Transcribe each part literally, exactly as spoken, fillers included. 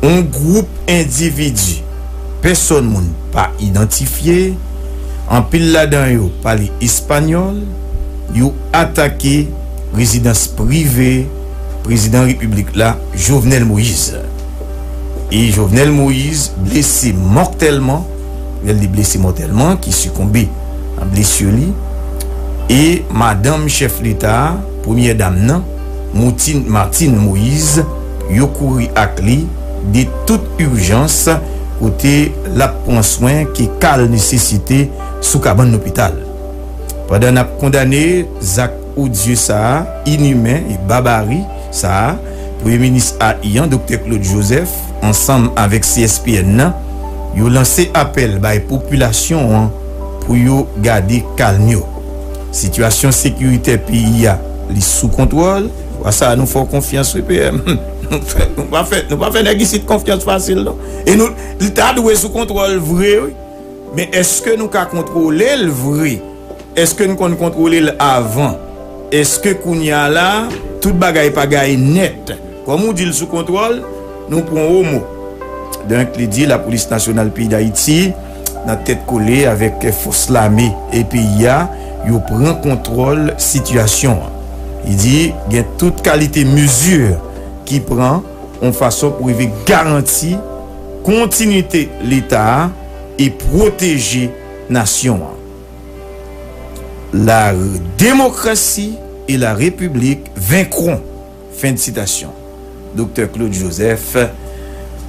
Yon gwoup endividi, pèsòn moun pa idantifye, anpil ladan yo pale espanyòl, yo atake rezidans prive prezidan repiblik la, Jovenel Moïse. E Jovenel Moïse blese mòtèlman, lè l di blese mòtèlman, ki sikonbe a blesi li. E madanm chèf leta a, premyè dam nan, Moutin, Martine Moïse, yo kouri ak li de tout ijans kote l ap pran swen ke ka l nesesite sou kabann lopital. Pandan n ap kondane zak odye sa a, inimen e babari sa a, Premye Minis a I an, Doktè Claude Joseph, ansanm avèk C S P N nan, yo lanse apèl bay popilasyon an pou yo gade kalm yo. Sitiyasyon sekiritè peyi a, li sou kontwòl. Wa sa a, nou fè w konfyans, wi, P M. Nou fè, nou pa fè, nou pa fè nèg isit konfyans fasil, non. E nou, li ta dwe sou kontwòl vre, wi. Men èske nou ka kontwole l vre? Èske n konn kontwole l avan? Èske kounye a la, tout bagay pa gaye nèt? Kòm ou di l sou kontwòl, nou pran w o mo. Donk, li di Lapolis Nasyonal peyi Dayiti, nan tèt kole avèk fòs lame e peyi a, yo pran kontwòl sitiyasyon an. Li di gen tout kalite mezi ki pran yon fason pou rive garanti kontinite Leta a e pwoteje nasyon an. La démocratie et la République vaincront. Fen de sitasyon. Doktè Claude Joseph,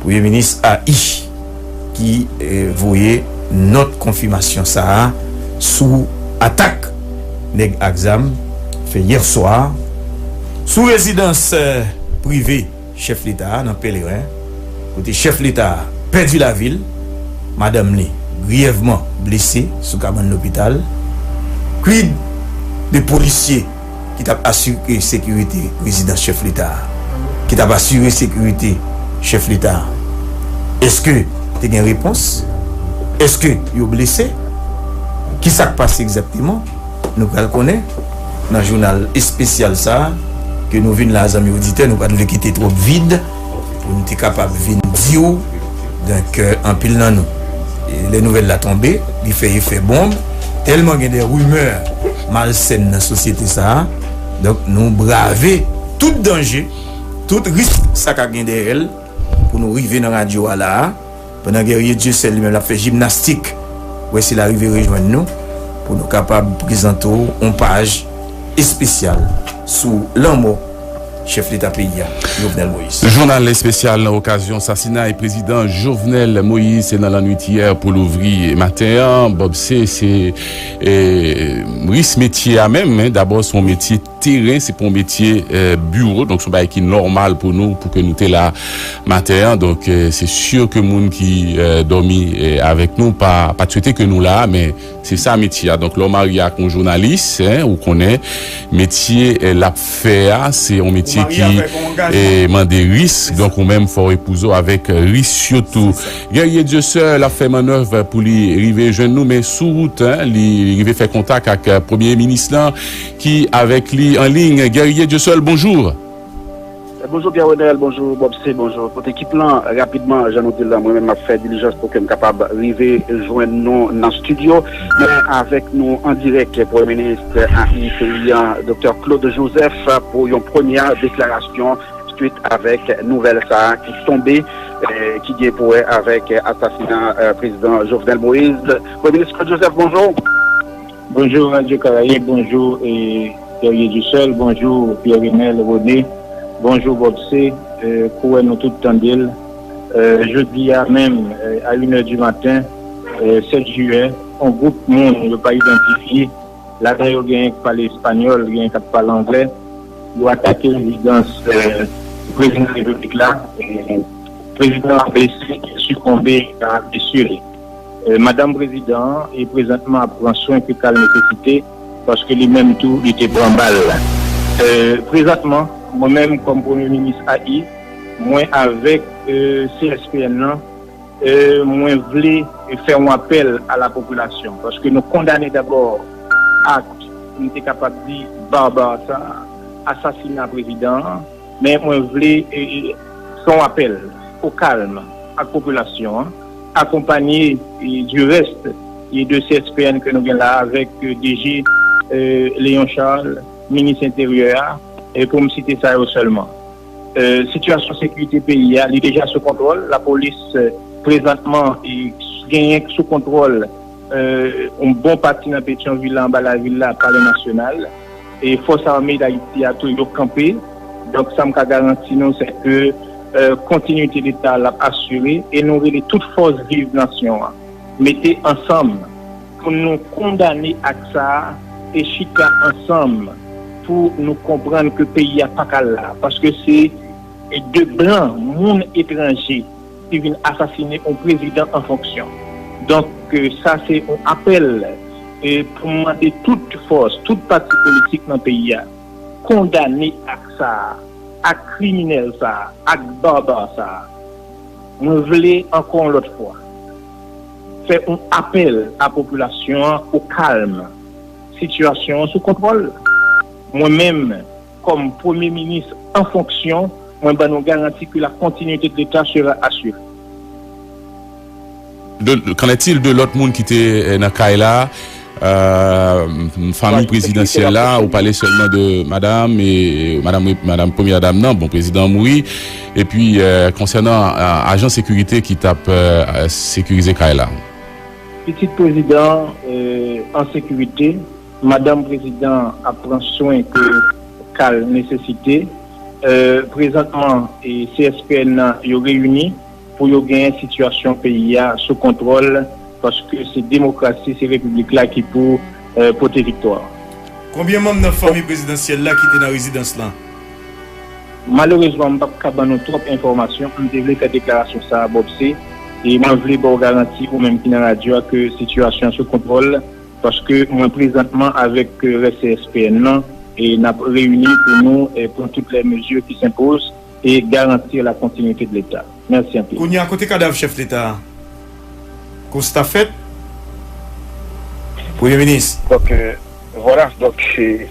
Premye Minis A I, ki eh, voye nòt konfimasyon sa a sou atak nèg ak zam fè yè swa sou rezidans eh, prive chèf leta a nan Pèleren, kote chèf leta a pèdi lavi l, madanm li griyèvman blese sou kabann lopital. Kwid de polisye ki t ap asire sekirite rezidans chèf leta a, ki t ap asire sekirite chèf leta a? Èske te gen repons? Èske yo blese? Kisa k pase egzakteman? Nou pral konnen nan jounal espesyal sa a ke nou vin la, zanmi oditè, nou pa t vle kite twòp vid pou nou te kapab vin di w, donk, euh, anpil nan nou. E lè nouvèl la tonbe, li fè efè bonb, tèlman gen de rimè malsèn nan sosyete sa a, donk, nou brave tout danje, tout risk sa ka gen dèyè l pou nou rive nan radyo a la a. Pandan Guerrier Dieuseul li menm l ap fè jimnastik, wè si l a rive rejwenn nou, pou nou kapab prezante w yon paj espesyal sou lanmò chèf leta peyi a, Jovenel Moïse. Jounal espesyal nan okazyon sasinay prezidan Jovenel Moïse, se nan lannwit yè pou l ouvri maten an. Bob, se, se eh, risk metye a menm, hein. Dabò, se yon metye teren, se pa yon metye eh, biwo. Donk, se yon bagay ki nòmal pou nou, pou ke nou te la maten an. Donk, eh, se si ke moun ki eh, dòmi eh, avèk nou pa, pa t swete ke nou la, men se sa metye a. Donk, lè w marye ak yon jounalis, hein, ou konnen metye eh, l ap fè a, se yon metye ki eh, mande risk. Donk, ou menm fò w epouze w avèk risk yo tou. Guerrier Dieuseul ap fè mannèv pou li rive jwenn nou, men sou wout, hein, li rive fè kontak ak eh, premye minis lan ki avèk li an liy. Guerrier Dieuseul, bonjou. Bonjou Pierre Renel, bonjou Bob C, bonjou tout ekip lan. Rapidman, jan nou di l lan, mwen menm m ap fè dilijans pou ke m kapab rive jwenn nou nan estidyo. Men avèk nou an dirèk, Premye Minis A I peyi an, Doktè Claude Joseph, pou yon premyè deklarasyon swit avèk nouvèl sa a ki tonbe, eh, ki gen pou wè avèk asasina eh, prezidan Jovenel Moïse. Premye Minis Claude Joseph, bonjou. Bonjou Radyo Karayib, bonjou eh, Guerrier Dussel, bonjou Pierre Renel René, bonjou Bob C, eh, kouwè nou tout tande l. Eh, jodi a menm, eh, a une heure du matin, eh, sèt jiyè, yon gwoup moun yo pa idantifye, ladan yo genyen k pale espanyòl, genyen k ap pale anglè, yo atake rezidans eh, prezidan repiblik la. Eh, prezidan an blese, sikonbe a blesi li. Eh, madanm prezidan an e prezantman ap pran swen ke ka l nesesite, paske li menm tou li te pran bal. Eh, prezantman, mwen menm kòm premye minis A I, mwen avèk eh, C S P N nan, eh, mwen vle fè yon apèl a la popilasyon, paske nou kondane dabò ak, m te kapab di, barbar sa, asasina prezidan an, men mwen vle eh, fè yon apèl o kalm ak popilasyon an, akonpanye, e, du reste, e, de C S P N ke nou gen la avèk, e, D G, e, Léon Charles, minis enteryè a, e pou m site sa yo sèlman. E, sitiyasyon sekirite peyi a, li deja sou kontwòl. Lapolis, e, prezantman, e, genyen sou kontwòl, e, yon bon pati nan Petyonvil la, anba lavil la, Palè Nasyonal. E fòs ame d Ayiti a tou, yo kanpe. Donk, sa m ka garanti nou, se ke, e, kontinite Leta a l ap asire e nou rele tout fòs viv nasyon an. Mete ansanm pou nou kondane ak sa a e chita ansanm pou nou konprann ke peyi a pa ka la. Paske se de blan, moun etranje, ki vin asasine yon prezidan an fonksyon. Donk, e, sa se yon apèl, e, pou mande tout fòs, tout pati politik nan peyi a, kondane ak sa a, ak kriminèl sa a, ak baba sa a. Mwen vle ankò yon lòt fwa fè yon apèl a popilasyon an o kalm. Sitiyasyon an sou kontwòl. Mwen menm, kòm premye minis an fonksyon, mwen ban nou garanti ke la continuité de l'État sera assurée. De, qu'en est-il de lòt moun ki te eh, nan kay la? Euh, fanmi prezidansyèl la, ou pale sèlman de madanm e madanm, madanm premyè dam nan, bon, prezidan an mouri. Epi, euh, konsènan euh, ajan sekirite ki t ap euh, sekirize kay la. Pitit prezidan an, euh, an sekirite, madanm prezidan ap pran swen ke ka l nesesite. Euh, prezantman, e C S P N nan yo reyini pou yo genyen sitiyasyon peyi a sou kontwòl, paske se demokrasi, se repiblik la ki pou euh, pote viktwa. Konbyen manm nan fanmi prezidansyèl la ki te nan rezidans lan? Malerezman, m p ap ka ban nou twòp enfòmasyon. M te vle fè deklarasyon sa a, Bob C, e mwen vle ba w garanti, ou menm ki nan radyo a, ke sitiyasyon an sou kontwòl, paske mwen prezantman avèk rès C S P N nan, e n ap reyini pou nou e pran tout lè mezi ki senpoz e garanti la continuité de l'État. Mèsi anpil. Kounye a, kote kadav chèf Leta a? Konsta fèt, Premye Minis. Donk, euh, vwala, donk, e,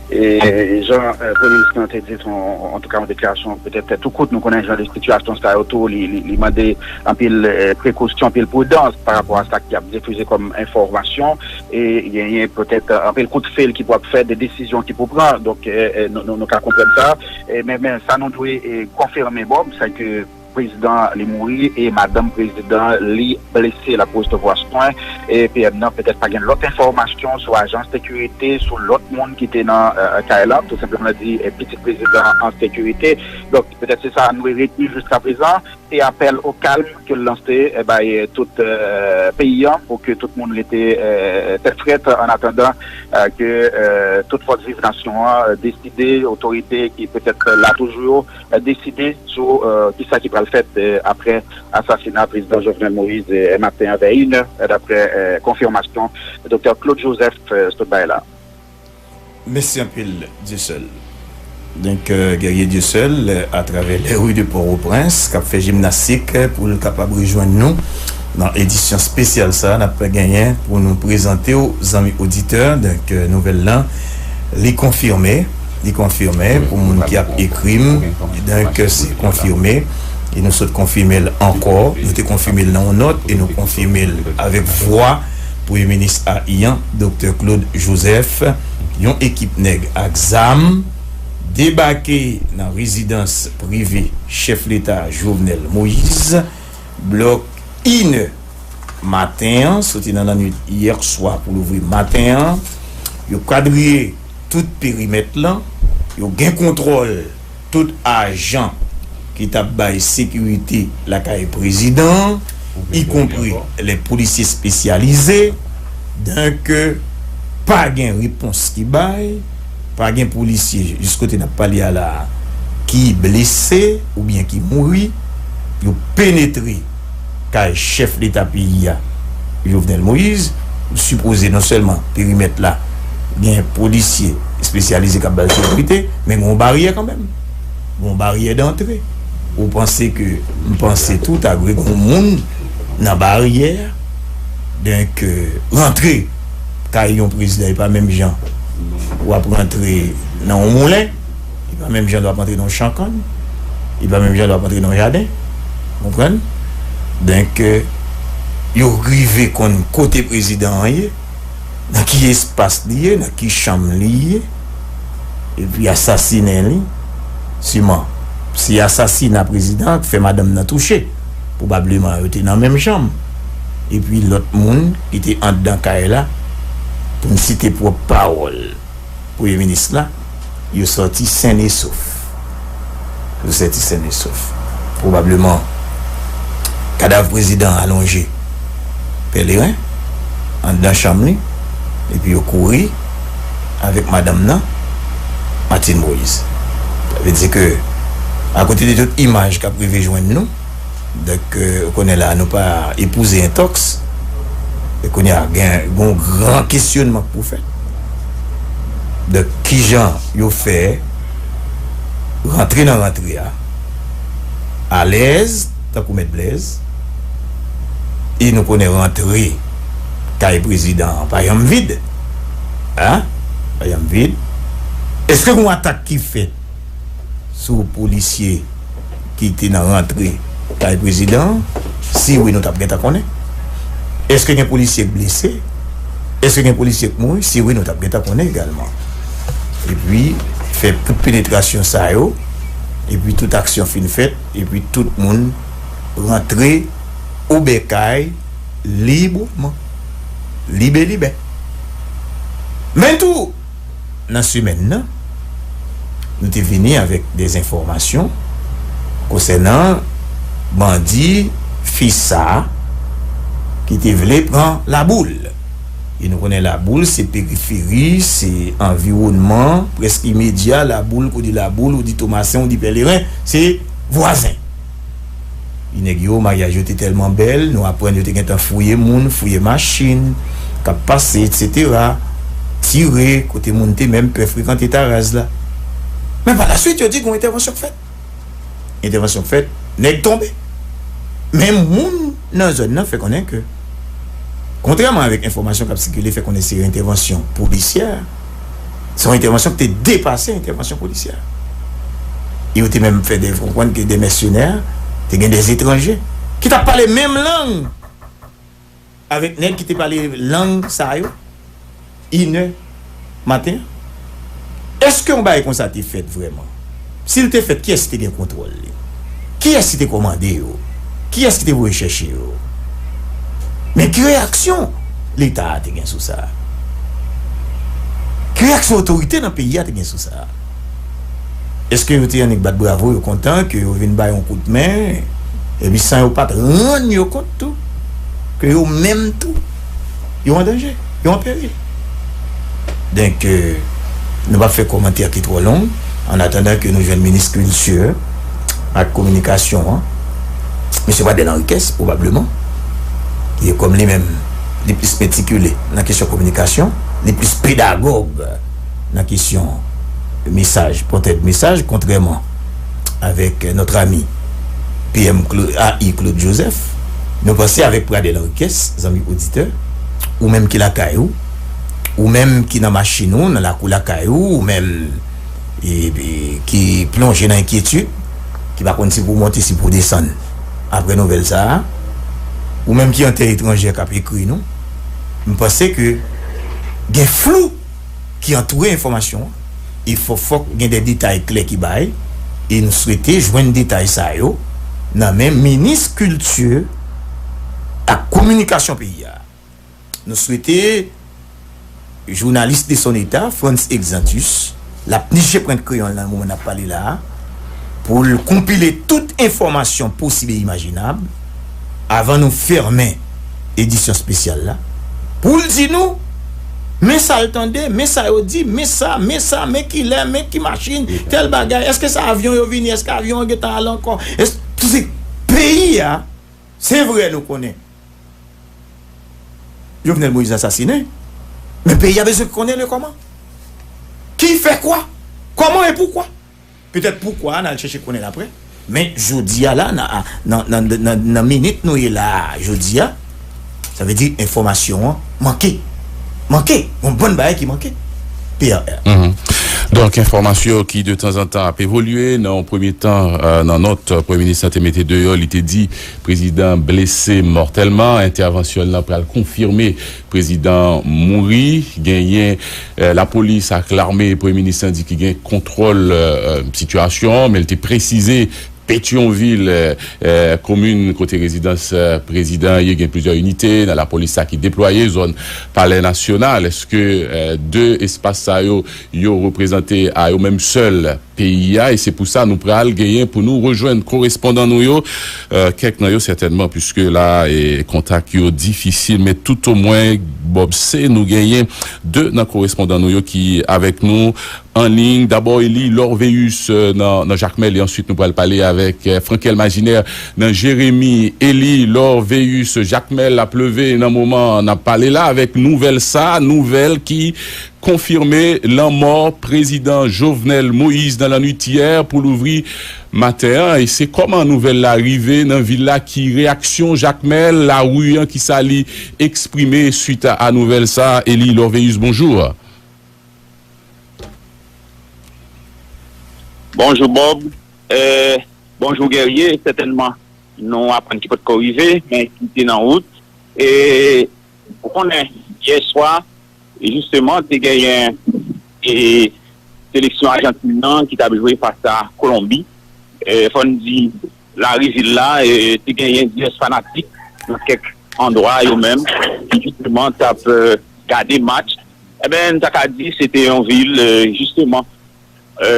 e, jan euh, Premye Minis lan te di, se yon, antouka, yon deklarasyon petèt tou kout. Nou konnen jan de sitiyasyon sa yo tou, li, li, li mande anpil euh, prekosyon, anpil pridans pa rapò a sa ki ap difize kòm enfòmasyon. E genyen petèt euh, anpil kout fil ki pou ap fèt, de desizyon ki pou pran. Donk, euh, euh, nou, nou, nou ka konprann sa. E, men, men sa nou dwe e, konfime, Bob, se ke prezidan li mouri e madanm prezidan li blese, l ap resevwa swen. E P M nan petèt pa gen lòt enfòmasyon sou ajan sekirite, sou lòt moun ki te nan euh, kay la, tou senpleman di euh, pitit prezidan an sekirite. Donk, petèt se sa nou retni jiskaprezan. Se apèl o kalm ke l lanse euh, bay euh, tout euh, peyi an pou ke tout moun rete euh, tèt frèt an atandan euh, ke euh, tout fòs viv nasyon an euh, deside, otorite ki petèt la toujou yo, deside sou kisa ki pral fèt aprè asasina prezidan Jovenel Moïse maten an vè inè, daprè konfimasyon Doktè Claude Joseph sot bay la. Mèsi anpil, Dieuseul. Donk, Guerrier Dieuseul, atravè les rues de Port-au-Prince, k ap fè jimnastik pou l kapab rejwenn nou nan edisyon espesyal sa a n ap genyen pou nou prezante w, zanmi oditè. Donk, nouvèl lan, li konfime. Li konfime pou moun ki ap ekri m. Donk, se konfime. E nou sot konfime l ankò. Nou te konfime l nan yon nòt e nou konfime l avèk vwa Premye Minis ayiyan, Doktè Claude Joseph. Yon ekip nèg ak zam debake nan rezidans prive chèf leta Jovenel Moïse, blòk inè maten an, soti nan lannwit yè swa pou louvri maten an. Yo kadriye tout perimèt lan, yo gen kontwòl tout ajan ki t ap bay sekirite lakay prezidan an, ikonpri lè polisye espesyalize. Donk, pa gen repons ki bay, pa gen polisye, jis kote n ap pale a la a, ki blese oubyen ki mouri. Yo penetre kay chèf leta peyi a, Jovenel Moïse. Ou sipoze non sèlman perimèt la gen polisye espesyalize k ap ba l sekirite, men gen yon baryè kanmenm. Gen yon baryè dantre. Ou panse ke, m panse tou ta dwe gen yon moun nan baryè a, donk, rantre kay yon prezidan, e pa menm jan w ap rantre nan yon moulen, e pa menm jan w ap rantre nan yon chan kann, e pa menm jan w ap rantre nan yon jaden. Konprann? Donk, euh, yo rive konn kote prezidan an ye, nan ki espas li ye, nan ki chanm li ye, epi asasinen li. Siman, se asasina prezidan an k fè madanm nan touche. Pwobableman, yo te nan menm chanm. Epi lòt moun ki te anndan kay la, pou n site pwòp pawòl premye minis la, yo sòti sen e sof. Yo sòti sen e sof. Pwobableman, kadav prezidan an alonje Pèleren anndan chanm li, epi yo kouri avèk madanm nan, Martine Moïse. Sa vle di ke, akote de tout imaj k ap rive jwenn nou, donk, euh, ou konnen la, nou pa epouze entòks, e kounye a, gen yon gran kesyonman k pou fèt. Donk, kijan yo fè rantre nan rantre a, alèz, tankou Mèt Blèz, e nou konnen rantre kay prezidan an pa janm vid. Hein? Pa janm vid. Èske gen yon atak ki fèt sou polisye ki te nan rantre kay prezidan an? Si wi, nou t ap gentan konnen. Èske gen polisye k blese? Èske gen polisye k mouri? Si wi, nou t ap gentan konnen egalman. Epi, fè tout penetrasyon sa yo, epi tout aksyon fin fèt, epi tout moun rantre obèkay libreman, libelibè. Men tou, nan semèn nan, nou te vini avèk de enfòmasyon konsènan bandi FISA ki te vle pran Laboul. E nou konnen Laboul, se periferi, se anviwònman prèske imedya. Laboul, kou di Laboul, ou di Tomasen, ou di Pèleren, se vwazen. Nèg yo, maryaj yo te tèlman bèl, nou aprann yo te gentan fouye moun, fouye machin k ap pase, etsetera. Tire, kote moun te menm pè frekante Taraz la. Men pa la swit, yo di gen yon entèvansyon k fèt. Entèvansyon k fèt, nèg tonbe. Men moun nan zòn nan fè konnen ke, kontrèman avèk enfòmasyon k ap sikile, fè konnen se yon entèvansyon polisyè, se yon entèvansyon ki te depase entèvansyon polisyè. E yo te menm fè de, konprann ke de mèsenè, te gen de etranje ki t ap pale menm lang avèk nèg ki te pale lang sa yo, inè maten an. Èske yon bagay konsa te fèt vrèman? Si l te fèt, kiyès ki te gen kontwòl li? Kiyès ki te kòmande yo? Kiyès ki te voye chèche yo? Men ki reyaksyon Leta a te gen sou sa? Ki reyaksyon otorite nan peyi a te gen sou sa? Èske yo te annik bat bravo, yo kontan ke yo vin bay yon kout men, epi san yo pa t rann yo kont tou ke yo menm tou, yo an danje, yo an peril? Donk, euh, nou p ap fè kòmantè ki twò long, an atandan ke nou jwenn minis kilti ak kominikasyon an, mesye Pradel Henriquez, pwobableman, ki kòm li menm, li plis metikile nan kesyon kominikasyon, li plis pedagòg nan kesyon mesaj, pòtè de mesaj, kontrèman avèk notre ami P M Cla-, A I Claude Joseph. Nou panse avèk Pradel Henriquez, zanmi oditè, ou menm ki lakay ou, ou menm ki nan machin ou, nan lakou lakay ou, ou menm, e, e, ki plonje nan enkyetid, ki pa konn si pou w monte, si pou w desann. Apre nouvèl sa a, ou menm ki an tè etranjè k ap ekri nou, m panse ke gen flou ki antoure enfòmasyon an, e fò, fòk gen de detay klè ki bay, e nou swete jwenn detay sa yo nan men minis kilti ak kominikasyon peyi a. Nou swete jounalis de son eta, Frantz Exantus, l ap niche pwent kreyon l nan moman n ap pale la a, pou l konpile tout enfòmasyon posib e imajinab, avan nou fèmen edisyon espesyal la, pou l di nou, men sa l tande, men sa yo di, men sa, men sa, men kilè, men ki machin, tèl bagay, èske se avyon yo vini, èske avyon an gentan ale ankò? Èske, se peyi a, se vre nou konnen Jovenel Moïse asasinen, men peyi a bezwen konnen le kòman. Ki fè kwa? Kòman e poukwa? Petèt poukwa a, n al chèche konnen l apre. Men jodi a la, nan, nan, nan, nan, nan minit nou ye la a, jodi a, sa vle di enfòmasyon an manke. Manke. Yon bann bagay ki manke. P R R. Mhm. Donk, enfòmasyon ki de tanzantan ap evolye. Nan yon premye tan, euh, nan nòt, euh, Premye Minis lan te mete deyò, li te di prezidan blese mòtèlman. Entèvansyon l lan pral konfime prezidan mouri. Genyen, euh, lapolis ak lame, Premye Minis lan di ki gen kontwòl, euh, euh, sitiyasyon an, men l te presize Petyonvil, euh, euh, komin kote rezidans, euh, prezidan ye, gen plizyè inite nan lapolis sa ki deplwaye, zòn Palè Nasyonal. Èske, euh, de espas sa yo, yo reprezante a yo menm sèl peyi a? E se pou sa nou pral genyen pou nou rejwenn korespondan nou yo, euh, kèk nan yo sètènman, piske la, e, kontak yo difisil, men toutomwen, Bob, se nou genyen de nan korespondan nou yo ki avèk nou an liy. Dabò, Eli Lorveus, euh, nan, nan Jakmèl, e answit nou pral pale avèk, euh, Frankel Majinè nan Jeremi. Eli Lorveus, Jakmèl ap leve nan moman n ap pale la avèk nouvèl sa, nouvèl ki konfime lanmò prezidan Jovenel Moïse nan lannwit yè pou louvri maten an. E se kòman nouvèl la rive nan vil la, ki reyaksyon Jakmèl, lari an, ki sa li eksprime swit a, a nouvèl sa? Eli Lorveus, bonjou. Bonjou Bob. Eh, bonjou Guerrier. Sètènman, nou aprann ki potko rive, men ki te nan wout. E ou konnen, yè swa, jisteman, te genyen, e, seleksyon Ajantin nan ki t ap jwe fas a Kolonbi. E, fò n di, lari vil la, e, te genyen divès fanatik nan kèk andwa yo menm, ki jisteman t ap, e, gade match. Eben, n ta ka di se te yon vil, e, jisteman, e,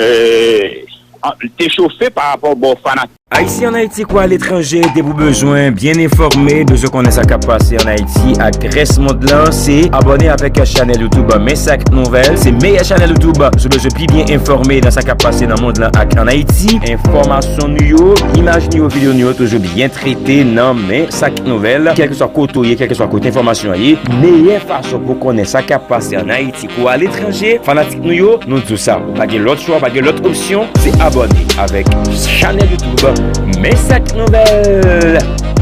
an, te chofe pa rapò bò fanatik. Ayisyen ann Ayiti kou aletranje, depi w bezwen byen enfòme, bezwen konnen sa k ap pase ann Ayiti ak rès mond lan, se abòne avèk chanèl YouTube Men Sa K Nouvèl. Se meyè chanèl YouTube si w bezwen pi byen enfòme nan sa k ap pase nan mond lan ak ann Ayiti. Enfòmasyon nou yo, imaj nou yo, videyo nou yo toujou byen trete nan Men Sa K Nouvèl. Kèlkeswa kote w ye, kèlkeswa kote enfòmasyon an ye, meyè fason pou w konnen sa k ap pase ann Ayiti kou aletranje, fanatik nou yo, nou di w sa, ou pa gen lòt chwa, ou pa gen lòt opsyon, se abòne avèk chanèl YouTube Men Sa K Nouvèl.